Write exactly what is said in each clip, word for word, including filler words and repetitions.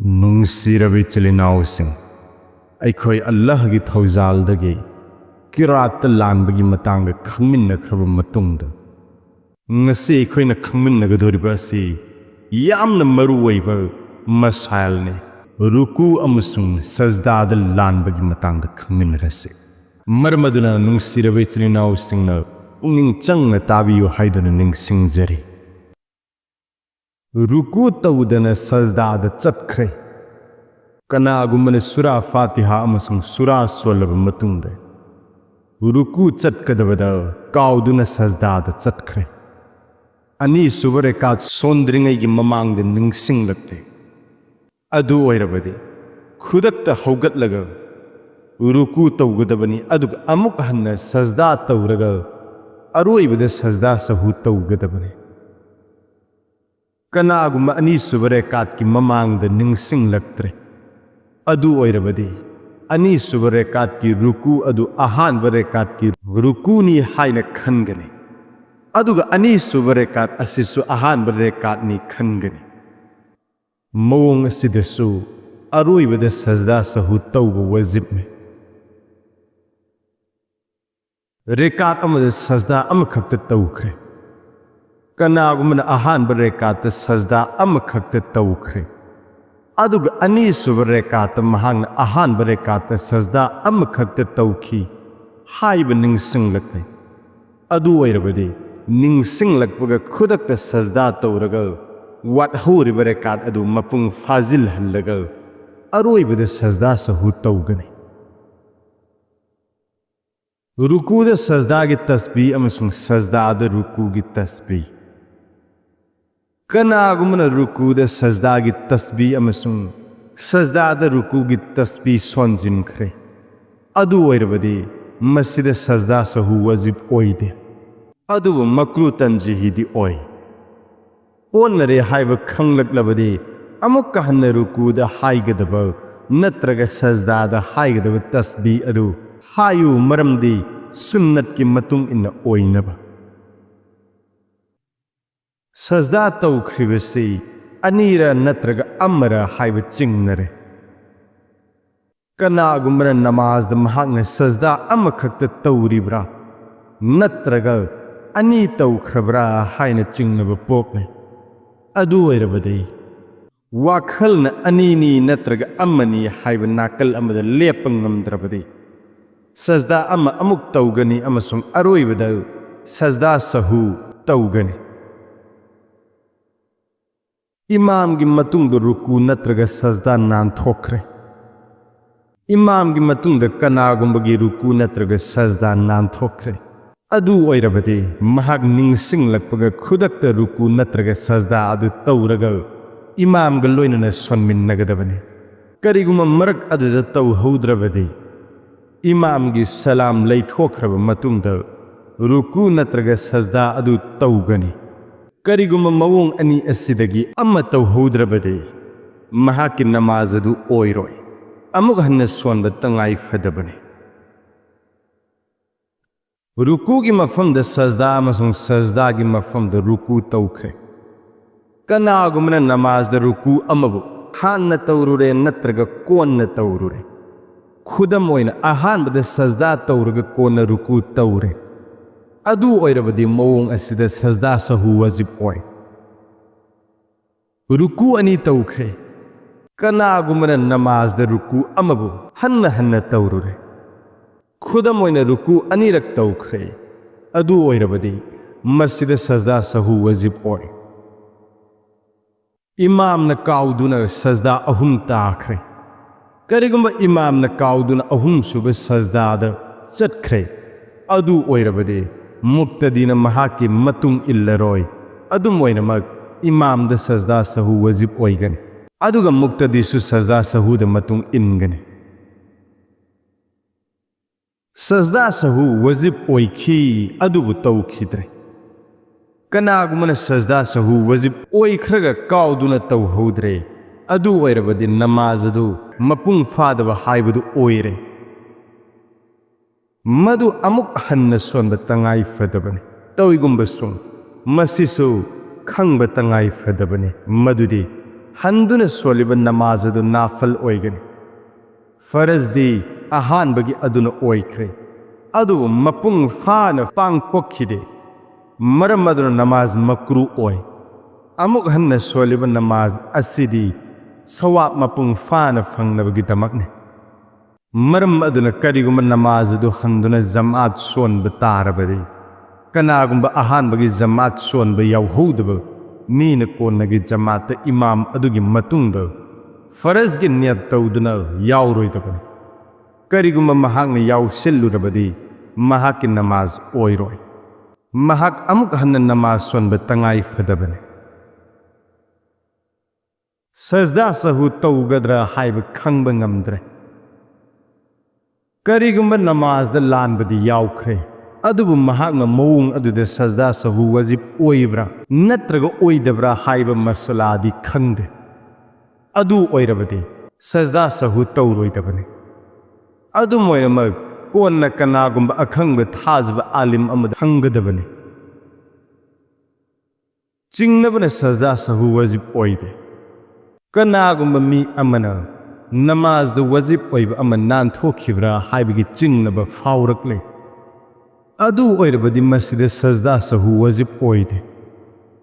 ꯅꯨꯡꯁꯤꯔꯕ ꯏꯆꯤꯜ ꯏꯅꯥꯎꯁꯤꯡ, ꯑꯩꯈꯣꯏ ꯑꯜꯂꯥꯍꯒꯤ ꯊꯧꯖꯥꯜꯗꯒꯤ ꯀꯤꯔꯥꯠꯇ ꯂꯥꯟꯕꯒꯤ ꯃꯇꯥꯡꯗ ꯈꯪꯃꯤꯟꯅꯈ꯭ꯔꯕ ꯃꯇꯨꯡꯗ, ꯉꯁꯤ ꯑꯩꯈꯣꯏꯅ ꯈꯪꯃꯤꯟꯅꯒꯗꯧꯔꯤꯕ ꯑꯁꯤ ꯌꯥꯝꯅ ꯃꯔꯨ ꯑꯣꯏꯕ ꯃꯁꯥꯏꯜꯅꯤ꯫ ꯔꯨꯀꯨ ꯑꯃꯁꯨꯡ ꯁꯖꯗꯥꯗ ꯂꯥꯟꯕꯒꯤ ꯃꯇꯥꯡꯗ ꯈꯪꯃꯤꯟꯅꯔꯁꯤ꯫ ꯃꯔꯝ ꯑꯗꯨꯅ, ꯅꯨꯡꯁꯤꯔꯕ ꯏꯆꯤꯜ ꯏꯅꯥꯎꯁꯤꯡꯅ ꯄꯨꯛꯅꯤꯡ ꯆꯪꯅ ꯇꯥꯕꯤꯌꯨ ꯍꯥꯏꯗꯨꯅ ꯅꯤꯡꯁꯤꯡꯖꯔꯤ꯫ ꯔꯨꯀꯨ ꯇꯧꯗꯅ ꯁꯖꯗꯥꯗ ꯆꯠꯈ꯭ꯔꯦ꯫ ꯀꯅꯥꯒꯨꯝꯕꯅ ꯁꯨꯔꯥ ꯐꯥꯇꯤꯍꯥ ꯑꯃꯁꯨꯡ ꯁꯨꯔꯥ ꯁꯣꯜꯂꯕ ꯃꯇꯨꯡꯗ ꯔꯨꯀꯨ ꯆꯠꯀꯗꯕꯗ ꯀꯥꯎꯗꯨꯅ ꯁꯖꯗꯥꯗ ꯆꯠꯈ꯭ꯔꯦ꯫ ꯑꯅꯤꯁꯨꯕ ꯔꯦꯀꯥꯠ ꯁꯣꯟꯗ꯭ꯔꯤꯉꯩꯒꯤ ꯃꯃꯥꯡꯗ ꯅꯤꯡꯁꯤꯡꯂꯛꯂꯦ꯫ ꯑꯗꯨ ꯑꯣꯏꯔꯕꯗꯤ ꯈꯨꯗꯛꯇ ꯍꯧꯒꯠꯂꯒ ꯔꯨꯀꯨ ꯇꯧꯒꯗꯕꯅꯤ, ꯑꯗꯨꯒ ꯑꯃꯨꯛ ꯍꯟꯅ ꯁꯖꯗꯥ ꯇꯧꯔꯒ ꯑꯔꯣꯏꯕꯗ ꯁꯖꯗꯥ ꯁꯍꯨ ꯇꯧꯒꯗꯕꯅꯤ꯫ ꯀꯅꯥꯒꯨꯝꯕ ꯑꯅꯤꯁꯨꯕ ꯔꯦꯀꯥꯠꯀꯤ ꯃꯃꯥꯡꯗ ꯅꯤꯡꯁꯤꯡꯂꯛꯇ꯭ꯔꯦ, ꯑꯗꯨ ꯑꯣꯏꯔꯕꯗꯤ ꯑꯅꯤꯁꯨꯕ ꯔꯦꯀꯥꯠꯀꯤ ꯔꯨꯀꯨ ꯑꯗꯨ ꯑꯍꯥꯟꯕ ꯔꯦꯀꯥꯠꯀꯤ ꯔꯨꯀꯨꯅꯤ ꯍꯥꯏꯅ ꯈꯟꯒꯅꯤ, ꯑꯗꯨꯒ ꯑꯅꯤꯁꯨꯕ ꯔꯦꯀꯥꯠ ꯑꯁꯤꯁꯨ ꯑꯍꯥꯟꯕ ꯔꯦꯀꯥꯠꯅꯤ ꯈꯟꯒꯅꯤ꯫ ꯃꯑꯣꯡ ꯑꯁꯤꯗꯁꯨ ꯑꯔꯣꯏꯕꯗ ꯁꯖꯗꯥ ꯁꯍꯨ ꯇꯧꯕ ꯋꯥꯖꯤꯕꯅꯤ꯫ ꯔꯦꯀꯥꯠ ꯑꯃꯗ ꯁꯖꯗꯥ ꯑꯃꯈꯛꯇ ꯇꯧꯈ꯭ꯔꯦ꯫ ꯀꯅꯥꯒꯨꯝꯕꯅ ꯑꯍꯥꯟꯕ ꯔꯦꯀꯥꯠꯇ ꯁꯖꯗꯥ ꯑꯃꯈꯛꯇ ꯇꯧꯈ꯭ꯔꯦ, ꯑꯗꯨꯒ ꯑꯅꯤꯁꯨꯕ ꯔꯦꯀꯥꯠꯇ ꯃꯍꯥꯛꯅ ꯑꯍꯥꯟꯕ ꯔꯦꯀꯥꯠꯇ ꯁꯖꯗꯥ ꯑꯃꯈꯛꯇ ꯇꯧꯈꯤ ꯍꯥꯏꯕ ꯅꯤꯡꯁꯤꯡꯂꯛꯂꯦ꯫ ꯑꯗꯨ ꯑꯣꯏꯔꯕꯗꯤ, ꯅꯤꯡꯁꯤꯡꯂꯛꯄꯒ ꯈꯨꯗꯛꯇ ꯁꯖꯗꯥ ꯇꯧꯔꯒ ꯋꯥꯠꯍꯧꯔꯤꯕ ꯔꯦꯀꯥꯠ ꯑꯗꯨ ꯃꯄꯨꯡ ꯐꯥꯖꯤꯜꯍꯜꯂꯒ ꯑꯔꯣꯏꯕꯗ ꯁꯖꯗꯥ ꯁꯍꯨ ꯇꯧꯒꯅꯤ꯫ ꯔꯨꯀꯨꯗ ꯁꯖꯗꯥꯒꯤ ꯇꯁꯕꯤ ꯑꯃꯁꯨꯡ ꯁꯖꯗꯥꯗ ꯔꯨꯀꯨꯒꯤ ꯇꯁꯕꯤ꯫ ꯀꯅꯥꯒꯨꯝꯕꯅ ꯔꯨꯀꯨꯗ ꯁꯖꯗꯥꯒꯤ ꯇꯁꯕꯤ ꯑꯃꯁꯨꯡ ꯁꯖꯗꯥꯗ ꯔꯨꯀꯨꯒꯤ ꯇꯁꯕꯤ ꯁꯣꯟꯖꯤꯟꯈ꯭ꯔꯦ, ꯑꯗꯨ ꯑꯣꯏꯔꯕꯗꯤ ꯃꯁꯤꯗ ꯁꯖꯗꯥ ꯁꯍꯨ ꯋꯥꯖꯤꯕ ꯑꯣꯏꯗꯦ, ꯑꯗꯨꯕꯨ ꯃꯀ꯭ꯔꯨ ꯇꯟꯖꯤꯍꯤꯗꯤ ꯑꯣꯏ꯫ ꯑꯣꯟꯅꯔꯦ ꯍꯥꯏꯕ ꯈꯪꯂꯛꯂꯕꯗꯤ, ꯑꯃꯨꯛꯀ ꯍꯟꯅ ꯔꯨꯀꯨꯗ ꯍꯥꯏꯒꯗꯕ ꯅꯠꯇ꯭ꯔꯒ ꯁꯖꯗꯥꯗ ꯍꯥꯏꯒꯗꯕ ꯇꯁꯕꯤ ꯑꯗꯨ ꯍꯥꯏꯌꯨ, ꯃꯔꯝꯗꯤ ꯁꯨꯟꯅꯠꯀꯤ ꯃꯇꯨꯡ ꯏꯟꯅ ꯑꯣꯏꯅꯕ꯫ ꯁꯖꯗꯥ ꯇꯧꯈ꯭ꯔꯤꯕꯁꯤ ꯑꯅꯤꯔ ꯅꯠꯇ꯭ꯔꯒ ꯑꯃꯔ ꯍꯥꯏꯕ ꯆꯤꯡꯅꯔꯦ꯫ ꯀꯅꯥꯒꯨꯝꯕꯅ ꯅꯃꯥꯖꯗ ꯃꯍꯥꯛꯅ ꯁꯖꯗꯥ ꯑꯃꯈꯛꯇ ꯇꯧꯔꯤꯕ꯭ꯔꯥ ꯅꯠꯇ꯭ꯔꯒ ꯑꯅꯤ ꯇꯧꯈ꯭ꯔꯕ꯭ꯔꯥ ꯍꯥꯏꯅ ꯆꯤꯡꯅꯕ ꯄꯣꯛꯂꯦ꯫ ꯑꯗꯨ ꯑꯣꯏꯔꯕꯗꯤ ꯋꯥꯈꯜꯅ ꯑꯅꯤꯅꯤ ꯅꯠꯇ꯭ꯔꯒ ꯑꯃꯅꯤ ꯍꯥꯏꯕ ꯅꯥꯀꯜ ꯑꯃꯗ ꯂꯦꯞꯄ ꯉꯝꯗ꯭ꯔꯕꯗꯤ ꯁꯖꯗꯥ ꯑꯃ ꯑꯃꯨꯛ ꯇꯧꯒꯅꯤ ꯑꯃꯁꯨꯡ ꯑꯔꯣꯏꯕꯗ ꯁꯖꯗꯥ ꯁꯍꯨ ꯇꯧꯒꯅꯤ꯫ ꯏꯃꯥꯝꯒꯤ ꯃꯇꯨꯡꯗ ꯔꯨꯀꯨ ꯅꯠꯇ꯭ꯔꯒ ꯁꯖꯗꯥ ꯅꯥꯟꯊꯣꯛꯈ꯭ꯔꯦ꯫ ꯏꯃꯥꯝꯒꯤ ꯃꯇꯨꯡꯗ ꯀꯅꯥꯒꯨꯝꯕꯒꯤ ꯔꯨꯀꯨ ꯅꯠꯇ꯭ꯔꯒ ꯁꯖꯗꯥ ꯅꯥꯟꯊꯣꯛꯈ꯭ꯔꯦ꯫ ꯑꯗꯨ ꯑꯣꯏꯔꯕꯗꯤ ꯃꯍꯥꯛ ꯅꯤꯡꯁꯤꯡꯂꯛꯄꯒ ꯈꯨꯗꯛꯇ ꯔꯨꯀꯨ ꯅꯠꯇ꯭ꯔꯒ ꯁꯖꯗꯥ ꯑꯗꯨ ꯇꯧꯔꯒ ꯏꯃꯥꯝꯒ ꯂꯣꯏꯅꯅ ꯁꯣꯟꯃꯤꯟꯅꯒꯗꯕꯅꯤ꯫ ꯀꯔꯤꯒꯨꯝꯕ ꯃꯔꯛ ꯑꯗꯨꯗ ꯇꯧꯍꯧꯗ꯭ꯔꯕꯗꯤ ꯏꯃꯥꯝꯒꯤ ꯁꯂꯥꯝ ꯂꯩꯊꯣꯛꯈ꯭ꯔꯕ ꯃꯇꯨꯡꯗ ꯔꯨꯀꯨ ꯅꯠꯇ꯭ꯔꯒ ꯁꯖꯗꯥ ꯑꯗꯨ ꯇꯧꯒꯅꯤ꯫ ꯀꯔꯤꯒꯨꯝꯕ ꯃꯑꯣꯡ ꯑꯅꯤ ꯑꯁꯤꯗꯒꯤ ꯑꯃ ꯇꯧꯍꯧꯗ꯭ꯔꯕꯗꯤ ꯃꯍꯥꯛꯀꯤ ꯅꯃꯥꯖ ꯑꯗꯨ ꯑꯣꯏꯔꯣꯏ꯫ ꯑꯃꯨꯛ ꯍꯟꯅ ꯁꯣꯟꯕ ꯇꯉꯥꯏ ꯐꯗꯕꯅꯤ꯫ ꯔꯨꯀꯨꯒꯤ ꯃꯐꯝꯗ ꯁꯖꯗꯥ ꯑꯃꯁꯨꯡ ꯁꯖꯗꯥꯒꯤ ꯃꯐꯝꯗ ꯔꯨꯀꯨ ꯇꯧꯈ꯭ꯔꯦ꯫ ꯀꯅꯥꯒꯨꯝꯕꯅ ꯅꯃꯥꯖꯗ ꯔꯨꯀꯨ ꯑꯃꯕꯨ ꯍꯥꯟꯅ ꯇꯧꯔꯨꯔꯦ ꯅꯠꯇ꯭ꯔꯒ ꯀꯣꯟꯅ ꯇꯧꯔꯨꯔꯦ꯫ ꯈꯨꯗꯝ ꯑꯣꯏꯅ, ꯑꯍꯥꯟꯕꯗ ꯁꯖꯗꯥ ꯇꯧꯔꯒ ꯀꯣꯟꯅ ꯔꯨꯀꯨ ꯇꯧꯔꯦ꯫ ꯑꯗꯨ ꯑꯣꯏꯔꯕꯗꯤ ꯃꯑꯣꯡ ꯑꯁꯤꯗ ꯁꯖꯗꯥ ꯁꯍꯨ ꯋꯥꯖꯤꯕ ꯑꯣꯏ꯫ ꯔꯨꯀꯨ ꯑꯅꯤ ꯇꯧꯈ꯭ꯔꯦ꯫ ꯀꯅꯥꯒꯨꯝꯕꯅ ꯅꯃꯥꯖꯗ ꯔꯨꯀꯨ ꯑꯃꯕꯨ ꯍꯟꯅ ꯍꯟꯅ ꯇꯧꯔꯨꯔꯦ꯫ ꯈꯨꯗꯝ ꯑꯣꯏꯅ, ꯔꯨꯀꯨ ꯑꯅꯤꯔꯛ ꯇꯧꯈ꯭ꯔꯦ꯫ ꯑꯗꯨ ꯑꯣꯏꯔꯕꯗꯤ ꯃꯁꯤꯗ ꯁꯖꯗꯥ ꯁꯍꯨ ꯋꯥꯖꯤꯕ ꯑꯣꯏ꯫ ꯏꯃꯥꯝꯅ ꯀꯥꯎꯗꯨꯅ ꯁꯖꯗꯥ ꯑꯍꯨꯝ ꯇꯥꯈ꯭ꯔꯦ꯫ ꯀꯔꯤꯒꯨꯝꯕ ꯏꯃꯥꯝꯅ ꯀꯥꯎꯗꯨꯅ ꯑꯍꯨꯝꯁꯨꯕ ꯁꯖꯗꯥꯗ ꯆꯠꯈ꯭ꯔꯦ, ꯑꯗꯨ ꯑꯣꯏꯔꯕꯗꯤ ꯃꯨꯛꯇꯗꯤꯅ ꯃꯍꯥꯛꯀꯤ ꯃꯇꯨꯡ ꯏꯜꯂꯔꯣꯏ꯫ ꯑꯗꯨꯝ ꯑꯣꯏꯅꯃꯛ, ꯏꯃꯥꯝꯗ ꯁꯖꯗꯥ ꯁꯍꯨ ꯋꯥꯖꯤꯕ ꯑꯣꯏꯒꯅꯤ, ꯑꯗꯨꯒ ꯃꯨꯛꯇꯗꯤꯁꯨ ꯁꯖꯗꯥ ꯁꯍꯨꯗ ꯃꯇꯨꯡ ꯏꯟꯒꯅꯤ꯫ ꯁꯖꯗꯥ ꯁꯍꯨ ꯋꯥꯖꯤꯕ ꯑꯣꯏꯈꯤ, ꯑꯗꯨꯕꯨ ꯇꯧꯈꯤꯗ꯭ꯔꯦ꯫ ꯀꯅꯥꯒꯨꯝꯕꯅ ꯁꯖꯗꯥ ꯁꯍꯨ ꯋꯥꯖꯤꯕ ꯑꯣꯏꯈ꯭ꯔꯒ ꯀꯥꯎꯗꯨꯅ ꯇꯧꯍꯧꯗ꯭ꯔꯦ, ꯑꯗꯨ ꯑꯣꯏꯔꯕꯗꯤ ꯅꯃꯥꯖ ꯑꯗꯨ ꯃꯄꯨꯡ ꯐꯥꯗꯕ ꯍꯥꯏꯕꯗꯨ ꯑꯣꯏꯔꯦ꯫ ꯃꯗꯨ ꯑꯃꯨꯛ ꯍꯟꯅ ꯁꯣꯟꯕ ꯇꯉꯥꯏ ꯐꯗꯕꯅꯤ꯫ ꯇꯧꯏꯒꯨꯝꯕꯁꯨꯡ, ꯃꯁꯤꯁꯨ ꯈꯪꯕ ꯇꯉꯥꯏ ꯐꯗꯕꯅꯤ ꯃꯗꯨꯗꯤ ꯍꯟꯗꯨꯅ ꯁꯣꯜꯂꯤꯕ ꯅꯃꯥꯖ ꯑꯗꯨ ꯅꯥꯐꯜ ꯑꯣꯏꯒꯅꯤ꯫ ꯐꯔꯖꯗꯤ ꯑꯍꯥꯟꯕꯒꯤ ꯑꯗꯨꯅ ꯑꯣꯏꯈ꯭ꯔꯦ, ꯑꯗꯨꯕꯨ ꯃꯄꯨꯡ ꯐꯥꯅ ꯄꯥꯡꯊꯣꯛꯈꯤꯗꯦ꯫ ꯃꯔꯝ ꯑꯗꯨꯅ ꯅꯃꯥꯖ ꯃꯀ꯭ꯔꯨ ꯑꯣꯏ꯫ ꯑꯃꯨꯛ ꯍꯟꯅ ꯁꯣꯜꯂꯤꯕ ꯅꯃꯥꯖ ꯑꯁꯤꯗꯤ ꯁꯋꯥꯕ ꯃꯄꯨꯡ ꯐꯥꯅ ꯐꯪꯅꯕꯒꯤꯗꯃꯛꯅꯤ꯫ ꯃꯔꯝ ꯑꯗꯨꯅ ꯀꯔꯤꯒꯨꯝꯕ ꯅꯃꯥꯖ ꯑꯗꯨ ꯍꯟꯗꯨꯅ ꯖꯃꯥꯠ ꯁꯣꯟꯕ ꯇꯥꯔꯕꯗꯤ, ꯀꯅꯥꯒꯨꯝꯕ ꯑꯍꯥꯟꯕꯒꯤ ꯖꯃꯥꯠ ꯁꯣꯟꯕ ꯌꯥꯎꯍꯧꯗꯕ ꯃꯤꯅ ꯀꯣꯟꯅꯒꯤ ꯖꯃꯥꯠꯇ ꯏꯃꯥꯝ ꯑꯗꯨꯒꯤ ꯃꯇꯨꯡꯗ ꯐꯔꯖꯒꯤ ꯅꯤꯌꯠ ꯇꯧꯗꯨꯅ ꯌꯥꯎꯔꯣꯏꯗꯕꯅꯤ꯫ ꯀꯔꯤꯒꯨꯝꯕ ꯃꯍꯥꯛꯅ ꯌꯥꯎꯁꯤꯜꯂꯨꯔꯕꯗꯤ, ꯃꯍꯥꯛꯀꯤ ꯅꯃꯥꯖ ꯑꯣꯏꯔꯣꯏ꯫ ꯃꯍꯥꯛ ꯑꯃꯨꯛ ꯍꯟꯅ ꯅꯃꯥꯖ ꯁꯣꯟꯕ ꯇꯉꯥꯏ ꯐꯗꯕꯅꯤ꯫ ꯁꯖꯗꯥ ꯁꯍꯨ ꯇꯧꯒꯗ꯭ꯔꯥ ꯍꯥꯏꯕ ꯈꯪꯕ ꯉꯝꯗ꯭ꯔꯦ꯫ ꯀꯔꯤꯒꯨꯝꯕ ꯅꯃꯥꯖꯗ ꯂꯥꯟꯕꯗꯤ ꯌꯥꯎꯈ꯭ꯔꯦ, ꯑꯗꯨꯕꯨ ꯃꯍꯥꯛꯅ ꯃꯑꯣꯡ ꯑꯗꯨꯗ ꯁꯖꯗꯥ ꯁꯍꯨ ꯋꯥꯖꯤꯕ ꯑꯣꯏꯕ꯭ꯔꯥ ꯅꯠꯇ꯭ꯔꯒ ꯑꯣꯏꯗꯕ꯭ꯔꯥ ꯍꯥꯏꯕ ꯃꯁꯂꯥꯗꯤ ꯈꯪꯗꯦ꯫ ꯑꯗꯨ ꯑꯣꯏꯔꯕꯗꯤ ꯁꯖꯗꯥ ꯁꯍꯨ ꯇꯧꯔꯣꯏꯗꯕꯅꯤ꯫ ꯑꯗꯨꯝ ꯑꯣꯏꯅꯃꯛ, ꯀꯣꯟꯅ ꯀꯅꯥꯒꯨꯝꯕ ꯑꯈꯪꯕ ꯊꯥꯖꯕ ꯑꯥꯂꯤꯝ ꯑꯃꯗ ꯍꯪꯒꯗꯕꯅꯤ꯫ ꯆꯤꯡꯅꯕꯅ ꯁꯖꯗꯥ ꯁꯍꯨ ꯋꯥꯖꯤꯕ ꯑꯣꯏꯗꯦ꯫ ꯀꯅꯥꯒꯨꯝꯕ ꯃꯤ ꯑꯃꯅ ꯅꯃꯥꯖꯗ ꯋꯥꯖꯤꯕ ꯑꯣꯏꯕ ꯑꯃ ꯅꯥꯟꯊꯣꯛꯈꯤꯕ꯭ꯔꯥ ꯍꯥꯏꯕꯒꯤ ꯆꯤꯡꯅꯕ ꯐꯥꯎꯔꯛꯂꯦ, ꯑꯗꯨ ꯑꯣꯏꯔꯕꯗꯤ ꯃꯁꯤꯗ ꯁꯖꯗꯥ ꯁꯍꯨ ꯋꯥꯖꯤꯕ ꯑꯣꯏꯗꯦ꯫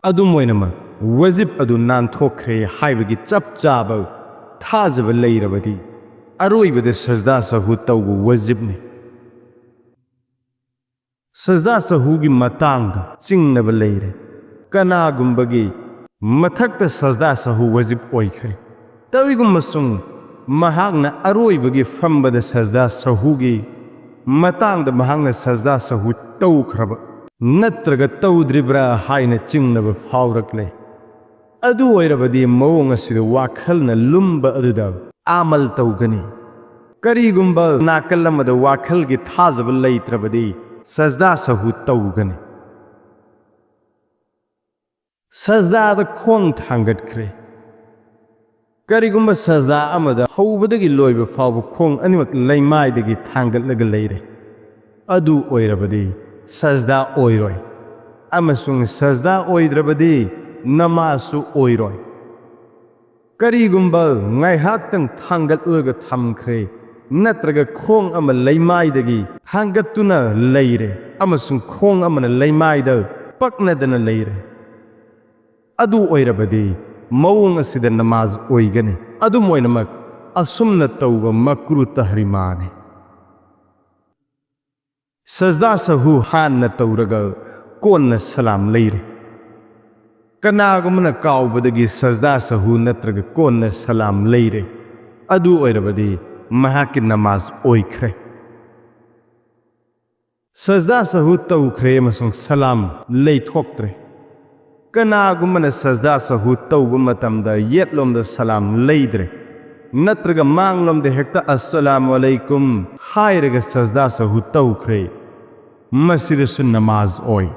ꯑꯗꯨꯝ ꯑꯣꯏꯅꯃꯛ, ꯋꯥꯖꯤꯕ ꯑꯗꯨ ꯅꯥꯟꯊꯣꯛꯈ꯭ꯔꯦ ꯍꯥꯏꯕꯒꯤ ꯆꯞ ꯆꯥꯕ ꯊꯥꯖꯕ ꯂꯩꯔꯕꯗꯤ, ꯑꯔꯣꯏꯕꯗ ꯁꯖꯗꯥ ꯁꯍꯨ ꯇꯧꯕ ꯋꯥꯖꯤꯕꯅꯤ꯫ ꯁꯖꯗꯥ ꯁꯍꯨꯒꯤ ꯃꯇꯥꯡꯗ ꯆꯤꯡꯅꯕ ꯂꯩꯔꯦ꯫ ꯀꯅꯥꯒꯨꯝꯕꯒꯤ ꯃꯊꯛꯇ ꯁꯖꯗꯥ ꯁꯍꯨ ꯋꯥꯖꯤꯕ ꯑꯣꯏꯈ꯭ꯔꯦ, ꯇꯧꯏꯒꯨꯝꯕꯁꯨꯡ ꯃꯍꯥꯛꯅ ꯑꯔꯣꯏꯕꯒꯤ ꯐꯝꯕꯗ ꯁꯖꯗꯥ ꯁꯍꯨꯒꯤ ꯃꯇꯥꯡꯗ ꯃꯍꯥꯛꯅ ꯁꯖꯗꯥ ꯁꯍꯨ ꯇꯧꯈ꯭ꯔꯕ ꯅꯠꯇ꯭ꯔꯒ ꯇꯧꯗ꯭ꯔꯤꯕ꯭ꯔꯥ ꯍꯥꯏꯅ ꯆꯤꯡꯅꯕ ꯐꯥꯎꯔꯛꯂꯦ꯫ ꯑꯗꯨ ꯑꯣꯏꯔꯕꯗꯤ ꯃꯑꯣꯡ ꯑꯁꯤꯗ ꯋꯥꯈꯜꯅ ꯂꯨꯝꯕ ꯑꯗꯨꯗ ꯑꯃꯜ ꯇꯧꯒꯅꯤ꯫ ꯀꯔꯤꯒꯨꯝꯕ ꯅꯥꯀꯜ ꯑꯃꯗ ꯋꯥꯈꯜꯒꯤ ꯊꯥꯖꯕ ꯂꯩꯇ꯭ꯔꯕꯗꯤ ꯁꯖꯗꯥ ꯁꯍꯨ ꯇꯧꯒꯅꯤ꯫ ꯁꯖꯗꯥꯗ ꯈꯣꯡ ꯊꯥꯡꯒꯠꯈ꯭ꯔꯦ꯫ ꯀꯔꯤꯒꯨꯝꯕ ꯁꯖꯗꯥ ꯑꯃꯗ ꯍꯧꯕꯗꯒꯤ ꯂꯣꯏꯕ ꯐꯥꯎꯕ ꯈꯣꯡ ꯑꯅꯤꯃꯛ ꯂꯩꯃꯥꯏꯗꯒꯤ ꯊꯥꯡꯒꯠꯂꯒ ꯂꯩꯔꯦ, ꯑꯗꯨ ꯑꯣꯏꯔꯕꯗꯤ ꯁꯖꯗꯥ ꯑꯣꯏꯔꯣꯏ꯫ ꯑꯃꯁꯨꯡ ꯁꯖꯗꯥ ꯑꯣꯏꯗ꯭ꯔꯕꯗꯤ ꯅꯃꯥꯖꯁꯨ ꯑꯣꯏꯔꯣꯏ꯫ ꯀꯔꯤꯒꯨꯝꯕ ꯉꯥꯏꯍꯥꯛꯇꯪ ꯊꯥꯡꯒꯠꯂꯒ ꯊꯝꯈ꯭ꯔꯦ, ꯅꯠꯇ꯭ꯔꯒ ꯈꯣꯡ ꯑꯃ ꯂꯩꯃꯥꯏꯗꯒꯤ ꯊꯥꯡꯒꯠꯇꯨꯅ ꯂꯩꯔꯦ ꯑꯃꯁꯨꯡ ꯈꯣꯡ ꯑꯃꯅ ꯂꯩꯃꯥꯏꯗ ꯄꯛꯅꯗꯅ ꯂꯩꯔꯦ, ꯑꯗꯨ ꯑꯣꯏꯔꯕꯗꯤ ꯃꯑꯣꯡ ꯑꯁꯤꯗ ꯅꯃꯥꯖ ꯑꯣꯏꯒꯅꯤ꯫ ꯑꯗꯨꯝ ꯑꯣꯏꯅꯃꯛ, ꯑꯁꯨꯝꯅ ꯇꯧꯕ ꯃꯀ꯭ꯔꯨ ꯇꯍꯔꯤꯃꯥꯅꯤ꯫ ꯁꯖꯗꯥ ꯁꯍꯨ ꯍꯥꯟꯅ ꯇꯧꯔꯒ ꯀꯣꯟꯅ ꯁꯂꯥꯝ ꯂꯩꯔꯦ꯫ ꯀꯅꯥꯒꯨꯝꯕꯅ ꯀꯥꯎꯕꯗꯒꯤ ꯁꯖꯗꯥ ꯁꯍꯨ ꯅꯠꯇ꯭ꯔꯒ ꯀꯣꯟꯅ ꯁꯂꯥꯝ ꯂꯩꯔꯦ, ꯑꯗꯨ ꯑꯣꯏꯔꯕꯗꯤ ꯃꯍꯥꯛꯀꯤ ꯅꯃꯥꯖ ꯑꯣꯏꯈ꯭ꯔꯦ꯫ ꯁꯖꯗꯥ ꯁꯍꯨ ꯇꯧꯈ꯭ꯔꯦ ꯑꯃꯁꯨꯡ ꯁꯂꯥꯝ ꯂꯩꯊꯣꯛꯇ꯭ꯔꯦ꯫ ꯀꯅꯥꯒꯨꯝꯕꯅ ꯁꯖꯗꯥ ꯁꯍꯨ ꯇꯧꯕ ꯃꯇꯝꯗ ꯌꯦꯠꯂꯣꯝꯗ ꯁꯂꯥꯝ ꯂꯩꯗ꯭ꯔꯦ, ꯅꯠꯇ꯭ꯔꯒ ꯃꯥꯡꯂꯣꯝꯗ ꯍꯦꯛꯇ "ꯑꯁꯁꯂꯥꯃꯨ ꯑꯂꯩꯀꯨꯝ" ꯍꯥꯏꯔꯒ ꯁꯖꯗꯥ ꯁꯍꯨ ꯇꯧꯈ꯭ꯔꯦ, ꯃꯁꯤꯗꯁꯨ ꯅꯃꯥꯖ ꯑꯣꯏ꯫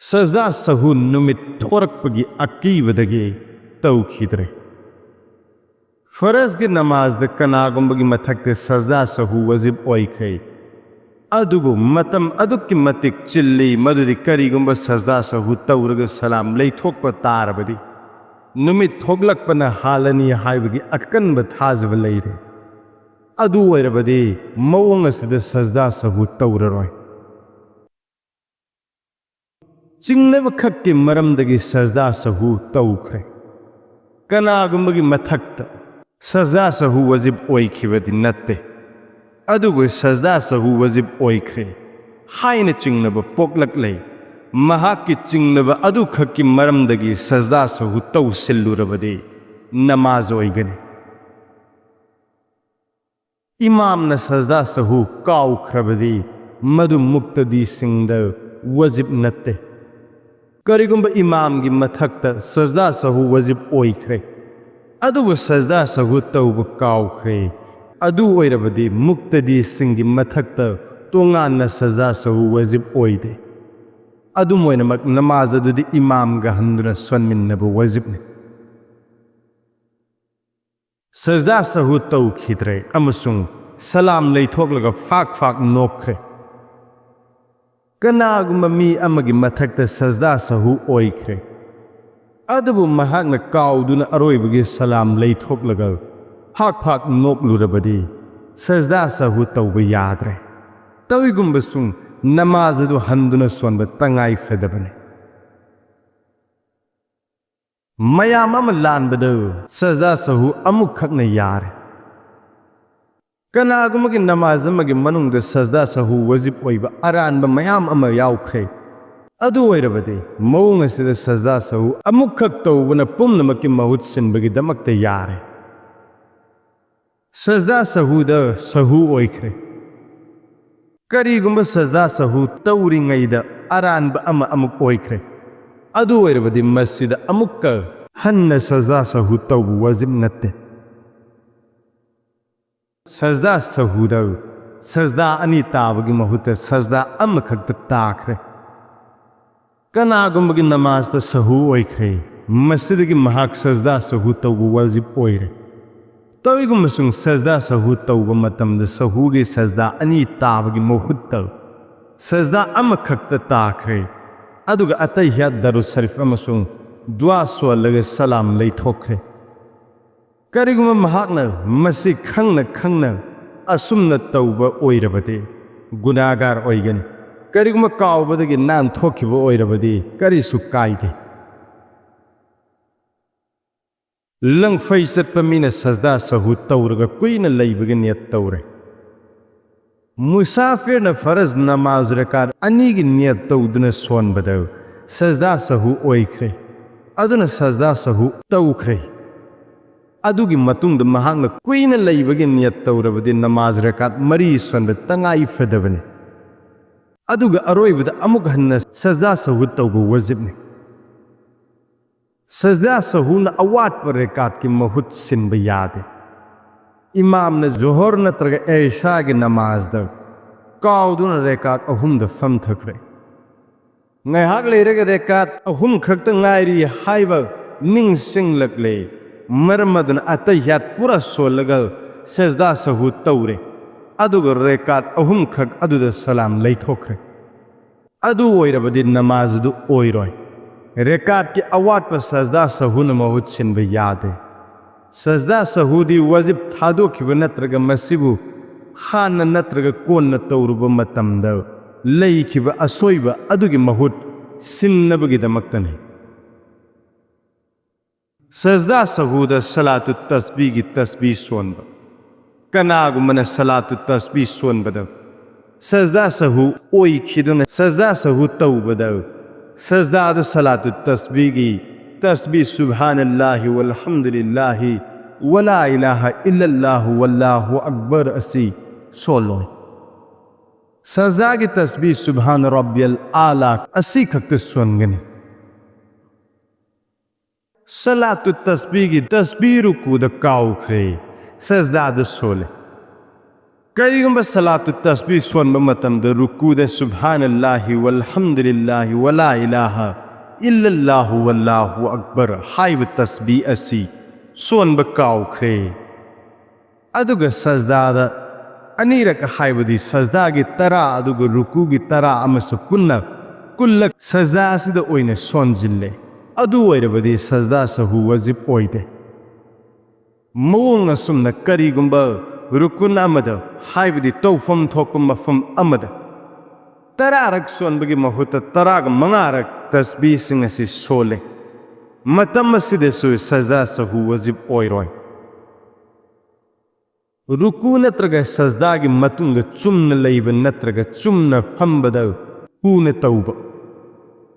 ꯁꯖꯗꯥ ꯁꯍꯨ ꯅꯨꯃꯤꯠ ꯊꯣꯔꯛꯄꯒꯤ ꯑꯀꯤꯕꯗꯒꯤ ꯇꯧꯈꯤꯗ꯭ꯔꯦ꯫ ꯐꯔꯖꯒꯤ ꯅꯃꯥꯖꯗ ꯀꯅꯥꯒꯨꯝꯕꯒꯤ ꯃꯊꯛꯇ ꯁꯖꯗꯥ ꯁꯍꯨ ꯋꯥꯖꯤꯕ ꯑꯣꯏꯈ꯭ꯔꯦ, ꯑꯗꯨꯕꯨ ꯃꯇꯝ ꯑꯗꯨꯛꯀꯤ ꯃꯇꯤꯛ ꯆꯤꯜꯂꯤ, ꯃꯗꯨꯗꯤ ꯀꯔꯤꯒꯨꯝꯕ ꯁꯖꯗꯥ ꯁꯍꯨ ꯇꯧꯔꯒ ꯁꯂꯥꯝ ꯂꯩꯊꯣꯛꯄ ꯇꯥꯔꯕꯗꯤ ꯅꯨꯃꯤꯠ ꯊꯣꯛꯂꯛꯄꯅ ꯍꯥꯜꯂꯅꯤ ꯍꯥꯏꯕꯒꯤ ꯑꯀꯟꯕ ꯊꯥꯖꯕ ꯂꯩꯔꯦ꯫ ꯑꯗꯨ ꯑꯣꯏꯔꯕꯗꯤ ꯃꯑꯣꯡ ꯑꯁꯤꯗ ꯁꯖꯗꯥ ꯁꯍꯨ ꯇꯧꯔꯔꯣꯏ꯫ ꯆꯤꯡꯅꯕ ꯈꯛꯀꯤ ꯃꯔꯝꯗꯒꯤ ꯁꯖꯗꯥ ꯁꯍꯨ ꯇꯧꯈ꯭ꯔꯦ꯫ ꯀꯅꯥꯒꯨꯝꯕꯒꯤ ꯃꯊꯛꯇ ꯁꯖꯗꯥ ꯁꯍꯨ ꯋꯥꯖꯤꯕ ꯑꯣꯏꯈꯤꯕꯗꯤ ꯅꯠꯇꯦ, ꯑꯗꯨꯕꯨ ꯁꯖꯗꯥ ꯁꯍꯨ ꯋꯥꯖꯤꯕ ꯑꯣꯏꯈ꯭ꯔꯦ ꯍꯥꯏꯅ ꯆꯤꯡꯅꯕ ꯄꯣꯛꯂꯛꯂꯦ, ꯃꯍꯥꯛꯀꯤ ꯆꯤꯡꯅꯕ ꯑꯗꯨꯈꯛꯀꯤ ꯃꯔꯝꯗꯒꯤ ꯁꯖꯗꯥ ꯁꯍꯨ ꯇꯧꯁꯤꯜꯂꯨꯔꯕꯗꯤ ꯅꯃꯥꯖ ꯑꯣꯏꯒꯅꯤ꯫ ꯏꯃꯥꯝꯅ ꯁꯖꯗꯥ ꯁꯍꯨ ꯀꯥꯎꯈ꯭ꯔꯕꯗꯤ ꯃꯗꯨ ꯃꯨꯛꯇꯗꯤꯁꯤꯡꯗ ꯋꯥꯖꯤꯕ ꯅꯠꯇꯦ꯫ ꯀꯔꯤꯒꯨꯝꯕ ꯏꯃꯥꯝꯒꯤ ꯃꯊꯛꯇ ꯁꯖꯗꯥ ꯁꯍꯨ ꯋꯥꯖꯤꯕ ꯑꯣꯏꯈ꯭ꯔꯦ, ꯑꯗꯨꯕꯨ ꯁꯖꯗꯥ ꯁꯍꯨ ꯇꯧꯕ ꯀꯥꯎꯈ꯭ꯔꯦ, ꯑꯗꯨ ꯑꯣꯏꯔꯕꯗꯤ ꯃꯨꯛꯇꯗꯤꯁꯤꯡꯒꯤ ꯃꯊꯛꯇ ꯇꯣꯉꯥꯟꯅ ꯁꯖꯗꯥ ꯁꯍꯨ ꯋꯥꯖꯤꯕ ꯑꯣꯏꯗꯦ꯫ ꯑꯗꯨꯝ ꯑꯣꯏꯅꯃꯛ, ꯅꯃꯥꯖ ꯑꯗꯨꯗꯤ ꯏꯃꯥꯝꯒ ꯍꯟꯗꯨꯅ ꯁꯣꯟꯃꯤꯟꯅꯕ ꯋꯥꯖꯤꯕꯅꯤ꯫ ꯁꯖꯗꯥ ꯁꯍꯨ ꯇꯧꯈꯤꯗ꯭ꯔꯦ ꯑꯃꯁꯨꯡ ꯁꯂꯥꯝ ꯂꯩꯊꯣꯛꯂꯒ ꯐꯥꯛ ꯐꯥꯛ ꯅꯣꯛꯈ꯭ꯔꯦ꯫ ꯀꯅꯥꯒꯨꯝꯕ ꯃꯤ ꯑꯃꯒꯤ ꯃꯊꯛꯇ ꯁꯖꯗꯥ ꯁꯍꯨ ꯑꯣꯏꯈ꯭ꯔꯦ, ꯑꯗꯨꯕꯨ ꯃꯍꯥꯛꯅ ꯀꯥꯎꯗꯨꯅ ꯑꯔꯣꯏꯕꯒꯤ ꯁꯂꯥꯝ ꯂꯩꯊꯣꯛꯂꯒ ꯐꯥꯛ ꯐꯥꯛ ꯅꯣꯛꯂꯨꯔꯕꯗꯤ ꯁꯖꯗꯥ ꯁꯍꯨ ꯇꯧꯕ ꯌꯥꯗ꯭ꯔꯦ꯫ ꯇꯧꯏꯒꯨꯝꯕꯁꯨꯡ ꯅꯃꯥꯖ ꯑꯗꯨ ꯍꯟꯗꯨꯅ ꯁꯣꯟꯕ ꯇꯉꯥꯏ ꯐꯗꯕꯅꯤ꯫ ꯃꯌꯥꯝ ꯑꯃ ꯂꯥꯟꯕꯗ ꯁꯖꯗꯥ ꯁꯍꯨ ꯑꯃꯨꯛꯈꯛꯅ ꯌꯥꯔꯦ꯫ ꯀꯅꯥꯒꯨꯝꯕꯒꯤ ꯅꯃꯥꯖ ꯑꯃꯒꯤ ꯃꯅꯨꯡꯗ ꯁꯖꯗꯥ ꯁꯍꯨ ꯋꯥꯖꯤꯕ ꯑꯣꯏꯕ ꯑꯔꯥꯟꯕ ꯃꯌꯥꯝ ꯑꯃ ꯌꯥꯎꯈ꯭ꯔꯦ, ꯑꯗꯨ ꯑꯣꯏꯔꯕꯗꯤ ꯃꯑꯣꯡ ꯑꯁꯤꯗ ꯁꯖꯗꯥ ꯁꯍꯨ ꯑꯃꯨꯛꯈꯛ ꯇꯧꯕꯅ ꯄꯨꯝꯅꯃꯛꯀꯤ ꯃꯍꯨꯠ ꯁꯤꯟꯕꯒꯤꯗꯃꯛꯇ ꯌꯥꯔꯦ꯫ ꯁꯖꯗꯥ ꯁꯍꯨꯗ ꯁꯍꯨ ꯑꯣꯏꯈ꯭ꯔꯦ꯫ ꯀꯔꯤꯒꯨꯝꯕ ꯁꯖꯗꯥ ꯁꯍꯨ ꯇꯧꯔꯤꯉꯩꯗ ꯑꯔꯥꯟꯕ ꯑꯃ ꯑꯃꯨꯛ ꯑꯣꯏꯈ꯭ꯔꯦ, ꯑꯗꯨ ꯑꯣꯏꯔꯕꯗꯤ ꯃꯁꯤꯗ ꯑꯃꯨꯛꯀ ꯍꯟꯅ ꯁꯖꯗꯥ ꯁꯍꯨ ꯇꯧꯕ ꯋꯥꯖꯤꯕ ꯅꯠꯇꯦ꯫ ꯁꯖꯗꯥ ꯁꯍꯨꯗ ꯁꯖꯗꯥ ꯑꯅꯤ ꯇꯥꯕꯒꯤ ꯃꯍꯨꯠꯇ ꯁꯖꯗꯥ ꯑꯃꯈꯛꯇ ꯇꯥꯈ꯭ꯔꯦ꯫ ꯀꯅꯥꯒꯨꯝꯕꯒꯤ ꯅꯃꯥꯖꯇ ꯁꯍꯨ ꯑꯣꯏꯈ꯭ꯔꯦ, ꯃꯁꯤꯗꯒꯤ ꯃꯍꯥꯛ ꯁꯖꯗꯥ ꯁꯍꯨ ꯇꯧꯕ ꯋꯥꯖꯤꯕ ꯑꯣꯏꯔꯦ꯫ ꯇꯧꯏꯒꯨꯝꯕꯁꯨꯡ ꯁꯖꯗꯥ ꯁꯍꯨ ꯇꯧꯕ ꯃꯇꯝꯗ ꯁꯍꯨꯒꯤ ꯁꯖꯗꯥ ꯑꯅꯤ ꯇꯥꯕꯒꯤ ꯃꯍꯨꯠꯇ ꯁꯖꯗꯥ ꯑꯃꯈꯛꯇ ꯇꯥꯈ꯭ꯔꯦ, ꯑꯗꯨꯒ ꯑꯇꯩꯍꯤꯌꯥꯠ ꯗꯔꯨ ꯁꯔꯤꯐ ꯑꯃꯁꯨꯡ ꯗꯨꯋꯥ ꯁꯣꯜꯂꯒ ꯁꯂꯥꯝ ꯂꯩꯊꯣꯛꯈ꯭ꯔꯦ꯫ ꯀꯔꯤꯒꯨꯝꯕ ꯃꯍꯥꯛꯅ ꯃꯁꯤ ꯈꯪꯅ ꯈꯪꯅ ꯑꯁꯨꯝꯅ ꯇꯧꯕ ꯑꯣꯏꯔꯕꯗꯤ ꯒꯨꯅꯥꯒꯥꯔ ꯑꯣꯏꯒꯅꯤ꯫ ꯀꯔꯤꯒꯨꯝꯕ ꯀꯥꯎꯕꯗꯒꯤ ꯅꯥꯟꯊꯣꯛꯈꯤꯕ ꯑꯣꯏꯔꯕꯗꯤ ꯀꯔꯤꯁꯨ ꯀꯥꯏꯗꯦ꯫ ꯂꯪꯐꯩ ꯆꯠꯄ ꯃꯤꯅ ꯁꯖꯗꯥ ꯁꯍꯨ ꯇꯧꯔꯒ ꯀꯨꯏꯅ ꯂꯩꯕꯒꯤ ꯅꯤꯌꯠ ꯇꯧꯔꯦ꯫ ꯃꯨꯁꯥꯐꯤꯔꯅ ꯐꯔꯖ ꯅꯃꯥꯖ ꯔꯀꯥꯠ ꯑꯅꯤꯒꯤ ꯅꯤꯌꯠ ꯇꯧꯗꯨꯅ ꯁꯣꯟꯕꯗ ꯁꯖꯗꯥ ꯁꯍꯨ ꯑꯣꯏꯈ꯭ꯔꯦ, ꯑꯗꯨꯅ ꯁꯖꯗꯥ ꯁꯍꯨ ꯇꯧꯈ꯭ꯔꯦ꯫ ꯑꯗꯨꯒꯤ ꯃꯇꯨꯡꯗ ꯃꯍꯥꯛꯅ ꯀꯨꯏꯅ ꯂꯩꯕꯒꯤ ꯅꯤꯌꯠ ꯇꯧꯔꯕꯗꯤ ꯅꯃꯥꯖ ꯔꯀꯥꯠ ꯃꯔꯤ ꯁꯣꯟꯕ ꯇꯉꯥꯏ ꯐꯗꯕꯅꯤ, ꯑꯗꯨꯒ ꯑꯔꯣꯏꯕꯗ ꯑꯃꯨꯛ ꯍꯟꯅ ꯁꯖꯗꯥ ꯁꯍꯨ ꯇꯧꯕ ꯋꯥꯖꯤꯕꯅꯤ꯫ ꯁꯖꯗꯥ ꯁꯍꯨꯅ ꯑꯋꯥꯠꯄ ꯔꯦꯀꯥꯠꯀꯤ ꯃꯍꯨꯠ ꯁꯤꯟꯕ ꯌꯥꯗꯦ꯫ ꯏꯃꯥꯝꯅ ꯖꯣꯍꯔ ꯅꯠꯇ꯭ꯔꯒ ꯑꯦꯁꯥꯒꯤ ꯅꯃꯥꯖꯗ ꯀꯥꯎꯗꯨꯅ ꯔꯦꯀꯥꯠ ꯑꯍꯨꯝꯗ ꯐꯝꯊꯈ꯭ꯔꯦ꯫ ꯉꯥꯏꯍꯥꯛ ꯂꯩꯔꯒ ꯔꯦꯀꯥꯠ ꯑꯍꯨꯝ ꯈꯛꯇ ꯉꯥꯏꯔꯤ ꯍꯥꯏꯕ ꯅꯤꯡꯁꯤꯡꯂꯛꯂꯦ꯫ ꯃꯔꯝ ꯑꯗꯨꯅ ꯑꯇꯩꯍꯤꯌꯥꯠ ꯄꯨꯔꯥ ꯁꯣꯜꯂꯒ ꯁꯖꯗꯥ ꯁꯍꯨ ꯇꯧꯔꯦ, ꯑꯗꯨꯒ ꯔꯦꯀꯥꯠ ꯑꯍꯨꯝꯈꯛ ꯑꯗꯨꯗ ꯁꯂꯥꯝ ꯂꯩꯊꯣꯛꯈ꯭ꯔꯦ꯫ ꯑꯗꯨ ꯑꯣꯏꯔꯕꯗꯤ ꯅꯃꯥꯖ ꯑꯗꯨ ꯑꯣꯏꯔꯣꯏ꯫ ꯔꯦꯀꯥꯠꯀꯤ ꯑꯋꯥꯠꯄ ꯁꯖꯗꯥ ꯁꯍꯨꯅ ꯃꯍꯨꯠ ꯁꯤꯟꯕ ꯌꯥꯗꯦ꯫ ꯁꯖꯗꯥ ꯁꯍꯨꯗꯤ ꯋꯥꯖꯤꯕ ꯊꯥꯗꯣꯛꯈꯤꯕ ꯅꯠꯇ꯭ꯔꯒ ꯃꯁꯤꯕꯨ ꯍꯥꯟꯅ ꯅꯠꯇ꯭ꯔꯒ ꯀꯣꯟꯅ ꯇꯧꯔꯨꯕ ꯃꯇꯝꯗ ꯂꯩꯈꯤꯕ ꯑꯁꯣꯏꯕ ꯑꯗꯨꯒꯤ ꯃꯍꯨꯠ ꯁꯤꯟꯅꯕꯒꯤꯗꯃꯛꯇꯅꯤ꯫ ꯁꯖꯗꯥ ꯁꯍꯨꯗ ꯁꯂꯥꯇꯨ ꯇꯁꯕꯤꯒꯤ ꯇꯁꯕꯤ ꯁꯣꯟꯕ꯫ ꯀꯅꯥꯒꯨꯝꯕꯅ ꯁꯂꯥꯇꯨ ꯇꯁꯕꯤ ꯁꯣꯟꯕꯗ ꯁꯖꯗꯥ ꯁꯍꯨ ꯑꯣꯏꯈꯤꯗꯨꯅ ꯁꯖꯗꯥ ꯁꯍꯨ ꯇꯧꯕꯗ ꯁꯖꯗꯥꯗ ꯁꯂꯥꯇꯨ ꯇꯁꯕꯤꯒꯤ ꯇꯁꯕꯤ ꯁꯨꯕꯍꯥꯅꯜꯂꯥꯍꯤ ꯋꯜꯍꯝꯗꯨꯂꯤꯜꯂꯥꯍꯤ ꯋꯂꯥ ꯏꯂꯥꯍ ꯏꯜꯂꯜꯂꯥꯍꯨ ꯋꯜꯂꯥꯍꯨ ꯑꯛꯕꯔ ꯑꯁꯤ ꯁꯣꯜꯂꯣꯏ꯫ ꯁꯖꯗꯥꯒꯤ ꯇꯁꯕꯤ ꯁꯨꯕꯍꯥꯅ ꯔꯕꯤꯌꯜ ꯑꯥꯂꯥ ꯑꯁꯤ ꯈꯛꯇ ꯁꯣꯟꯒꯅꯤ꯫ ꯁꯂꯥꯇꯨ ꯇꯁꯕꯤꯒꯤ ꯇꯁꯕꯤ ꯔꯨꯀꯨꯗ ꯀꯥꯎꯈ꯭ꯔꯦ, ꯁꯖꯗꯥꯗ ꯁꯣꯜꯂꯦ꯫ ꯀꯔꯤꯒꯨꯝꯕ ꯁꯂꯥꯇꯨ ꯇꯁꯕꯤ ꯁꯣꯟꯕ ꯃꯇꯝꯗ ꯔꯨꯀꯨꯗ ꯁꯨꯕꯍꯥꯅꯜꯂꯥꯍꯤ ꯋꯜꯍꯝꯗꯨꯂꯤꯜꯂꯥꯍꯤ ꯋꯂꯥ ꯏꯂꯥꯍ ꯏꯜꯂꯜꯂꯥꯍꯨ ꯋꯜꯂꯥꯍꯨ ꯑꯛꯕꯔ ꯍꯥꯏꯕ ꯇꯁꯕꯤ ꯑꯁꯤ ꯁꯣꯟꯕ ꯀꯥꯎꯈ꯭ꯔꯦ, ꯑꯗꯨꯒ ꯁꯖꯗꯥꯗ ꯑꯅꯤꯔꯛ ꯍꯥꯏꯕꯗꯤ ꯁꯖꯗꯥꯒꯤ ꯇꯔꯥ ꯑꯗꯨꯒ ꯔꯨꯀꯨꯒꯤ ꯇꯔꯥ ꯑꯃꯁꯨ ꯄꯨꯟꯅ ꯀꯨꯜꯂꯛ ꯁꯖꯗꯥ ꯑꯁꯤꯗ ꯑꯣꯏꯅ ꯁꯣꯟꯖꯤꯜꯂꯦ, ꯑꯗꯨ ꯑꯣꯏꯔꯕꯗꯤ ꯁꯖꯗꯥ ꯁꯍꯨ ꯋꯥꯖꯤꯕ ꯑꯣꯏꯗꯦ꯫ ꯃꯑꯣꯡ ꯑꯁꯨꯝꯅ ꯀꯔꯤꯒꯨꯝꯕ ꯔꯨꯀꯨꯟ ꯑꯃꯗ, ꯍꯥꯏꯕꯗꯤ ꯇꯧꯐꯝ ꯊꯣꯛꯄ ꯃꯐꯝ ꯑꯃꯗ, ꯇꯔꯥꯔꯛ ꯁꯣꯟꯕꯒꯤ ꯃꯍꯨꯠꯇ ꯇꯔꯥꯒ ꯃꯉꯥꯔꯛ ꯇꯁꯕꯤꯁꯤꯡ ꯑꯁꯤ ꯁꯣꯜꯂꯦ, ꯃꯇꯝ ꯑꯁꯤꯗꯁꯨ ꯁꯖꯗꯥ ꯁꯍꯨ ꯋꯥꯖꯤꯕ ꯑꯣꯏꯔꯣꯏ꯫ ꯔꯨꯀꯨ ꯅꯠꯇ꯭ꯔꯒ ꯁꯖꯗꯥꯒꯤ ꯃꯇꯨꯡꯗ ꯆꯨꯝꯅ ꯂꯩꯕ ꯅꯠꯇ꯭ꯔꯒ ꯆꯨꯝꯅ ꯐꯝꯕꯗ ꯀꯨꯅ ꯇꯧꯕ꯫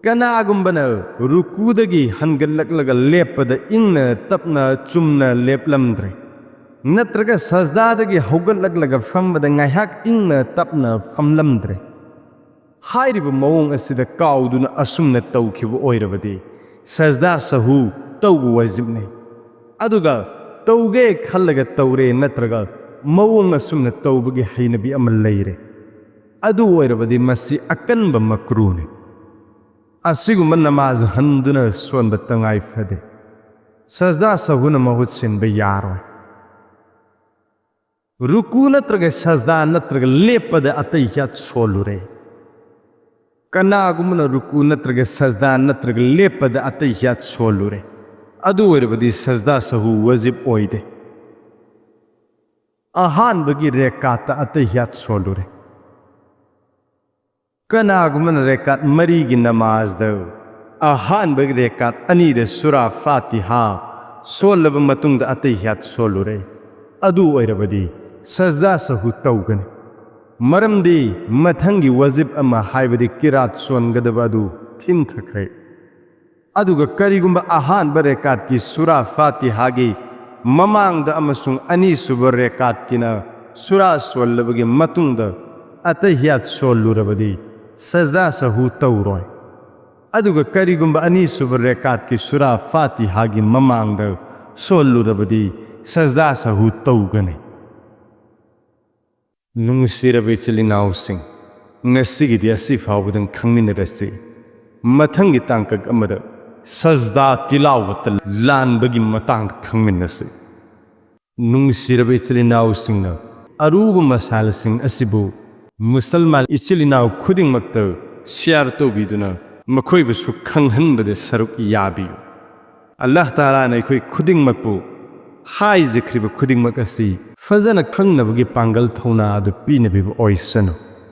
ꯀꯅꯥꯒꯨꯝꯕꯅ ꯔꯨꯀꯨꯗꯒꯤ ꯍꯟꯒꯠꯂꯛꯂꯒ ꯂꯦꯞꯄꯗ ꯏꯪꯅ ꯇꯞꯅ ꯆꯨꯝꯅ ꯂꯦꯞꯂꯝꯗ꯭ꯔꯦ, ꯅꯠꯇ꯭ꯔꯒ ꯁꯖꯗꯥꯗꯒꯤ ꯍꯧꯒꯠꯂꯛꯂꯒ ꯐꯝꯕꯗ ꯉꯥꯏꯍꯥꯛ ꯏꯪꯅ ꯇꯞꯅ ꯐꯝꯂꯝꯗ꯭ꯔꯦ꯫ ꯍꯥꯏꯔꯤꯕ ꯃꯑꯣꯡ ꯑꯁꯤꯗ ꯀꯥꯎꯗꯨꯅ ꯑꯁꯨꯝꯅ ꯇꯧꯈꯤꯕ ꯑꯣꯏꯔꯕꯗꯤ ꯁꯖꯗꯥ ꯁꯍꯨ ꯇꯧꯕ ꯋꯥꯖꯤꯕꯅꯤ꯫ ꯑꯗꯨꯒ ꯇꯧꯒꯦ ꯈꯜꯂꯒ ꯇꯧꯔꯦ ꯅꯠꯇ꯭ꯔꯒ ꯃꯑꯣꯡ ꯑꯁꯨꯝꯅ ꯇꯧꯕꯒꯤ ꯍꯩꯅꯕꯤ ꯑꯃ ꯂꯩꯔꯦ, ꯑꯗꯨ ꯑꯣꯏꯔꯕꯗꯤ ꯃꯁꯤ ꯑꯀꯟꯕ ꯃꯀ꯭ꯔꯨꯅꯤ꯫ ꯑꯁꯤꯒꯨꯝꯕ ꯅꯃꯥꯖ ꯍꯟꯗꯨꯅ ꯁꯣꯟꯕ ꯇꯉꯥꯏ ꯐꯗꯦ꯫ ꯁꯖꯗꯥ ꯁꯍꯨꯅ ꯃꯍꯨꯠ ꯁꯤꯟꯕ ꯌꯥꯔꯣꯏ꯫ ꯔꯨꯀꯨ ꯅꯠꯇ꯭ꯔꯒ ꯁꯖꯗꯥ ꯅꯠꯇ꯭ꯔꯒ ꯂꯦꯞꯄꯗ ꯑꯇꯩ ꯍꯤꯌꯥꯠ ꯁꯣꯜꯂꯨꯔꯦ꯫ ꯀꯅꯥꯒꯨꯝꯕꯅ ꯔꯨꯀꯨ ꯅꯠꯇ꯭ꯔꯒ ꯁꯖꯗꯥ ꯅꯠꯇ꯭ꯔꯒ ꯂꯦꯞꯄꯗ ꯑꯇꯍꯤꯌꯥꯠ ꯁꯣꯜꯂꯨꯔꯦ, ꯑꯗꯨ ꯑꯣꯏꯔꯕꯗꯤ ꯁꯖꯗꯥ ꯁꯍꯨ ꯋꯥꯖꯤꯕ ꯑꯣꯏꯗꯦ꯫ ꯑꯍꯥꯟꯕꯒꯤ ꯔꯦꯀꯥꯠꯇ ꯑꯇꯍꯤꯌꯥꯠ ꯁꯣꯜꯂꯨꯔꯦ꯫ ꯀꯅꯥꯒꯨꯝꯕꯅ ꯔꯦꯀꯥꯠ ꯃꯔꯤꯒꯤ ꯅꯃꯥꯖꯗ ꯑꯍꯥꯟꯕꯒꯤ ꯔꯦꯀꯥꯠ ꯑꯅꯤꯗ ꯁꯨꯔꯥ ꯐꯥꯇꯤꯍꯥ ꯁꯣꯜꯂꯕ ꯃꯇꯨꯡꯗ ꯑꯇꯍꯤꯌꯥꯠ ꯁꯣꯜꯂꯨꯔꯦ, ꯑꯗꯨ ꯑꯣꯏꯔꯕꯗꯤ ꯁꯖꯗꯥ ꯁꯍꯨ ꯇꯧꯒꯅꯤ꯫ ꯃꯔꯝꯗꯤ ꯃꯊꯪꯒꯤ ꯋꯥꯖꯤꯕ ꯑꯃ, ꯍꯥꯏꯕꯗꯤ ꯀꯤꯔꯥꯠ ꯁꯣꯟꯒꯗꯕ ꯑꯗꯨ ꯊꯤꯟꯊꯈ꯭ꯔꯦ꯫ ꯑꯗꯨꯒ ꯀꯔꯤꯒꯨꯝꯕ ꯑꯍꯥꯟꯕ ꯔꯦꯀꯥꯠꯀꯤ ꯁꯨꯔꯥ ꯐꯥꯇꯤꯍꯥꯒꯤ ꯃꯃꯥꯡꯗ ꯑꯃꯁꯨꯡ ꯑꯅꯤꯁꯨꯕ ꯔꯦꯀꯥꯠꯀꯤꯅ ꯁꯨꯔꯥ ꯁꯣꯜꯂꯕꯒꯤ ꯃꯇꯨꯡꯗ ꯑꯇꯍꯤꯌꯥꯠ ꯁꯣꯜꯂꯨꯔꯕꯗꯤ ꯁꯖꯗꯥ ꯁꯍꯨ ꯇꯧꯔꯣꯏ꯫ ꯑꯗꯨꯒ ꯀꯔꯤꯒꯨꯝꯕ ꯑꯅꯤꯁꯨꯕ ꯔꯦꯀꯥꯠꯀꯤ ꯁꯨꯔꯥ ꯐꯥꯇꯤꯍꯥꯒꯤ ꯃꯃꯥꯡꯗ ꯁꯣꯜꯂꯨꯔꯕꯗꯤ ꯁꯖꯗꯥ ꯁꯍꯨ ꯇꯧꯒꯅꯤ꯫ ꯅꯨꯡꯁꯤꯔꯕ ꯏꯆꯤꯜ ꯏꯅꯥꯎꯁꯤꯡ, ꯉꯁꯤꯒꯤꯗꯤ ꯑꯁꯤ ꯐꯥꯎꯕꯗꯪ ꯈꯪꯃꯤꯟꯅꯔꯁꯤ꯫ ꯃꯊꯪꯒꯤ ꯇꯥꯡꯀꯛ ꯑꯃꯗ ꯁꯖꯗꯥ ꯇꯤꯂꯥꯋꯠꯇ ꯂꯥꯟꯕꯒꯤ ꯃꯇꯥꯡꯗ ꯈꯪꯃꯤꯟꯅꯁꯤ꯫ ꯅꯨꯡꯁꯤꯔꯕ ꯏꯆꯤꯜ ꯏꯅꯥꯎꯁꯤꯡꯅ ꯑꯔꯨꯕ ꯃꯁꯥꯏꯜꯁꯤꯡ ꯑꯁꯤꯕꯨ ꯃꯨꯁꯜꯃꯥꯟ ꯏꯆꯤꯜ ꯏꯅꯥꯎ ꯈꯨꯗꯤꯡꯃꯛꯇ ꯁꯤꯌꯥꯔ ꯇꯧꯕꯤꯗꯨꯅ ꯃꯈꯣꯏꯕꯨꯁꯨ ꯈꯪꯍꯟꯕꯗ ꯁꯔꯨꯛ ꯌꯥꯕꯤꯌꯨ꯫ ꯑꯜꯂꯥꯍ ꯇꯥꯂꯥꯅ ꯑꯩꯈꯣꯏ ꯈꯨꯗꯤꯡꯃꯛꯄꯨ ꯍꯥꯏꯖꯈ꯭ꯔꯤꯕ ꯈꯨꯗꯤꯡꯃꯛ ꯑꯁꯤ ꯐꯖꯅ ꯈꯪꯅꯕꯒꯤ ꯄꯥꯡꯒꯜ ꯊꯧꯅꯥ ꯑꯗꯨ ꯄꯤꯅꯕꯤꯕ ꯑꯣꯏꯁꯅꯨ꯫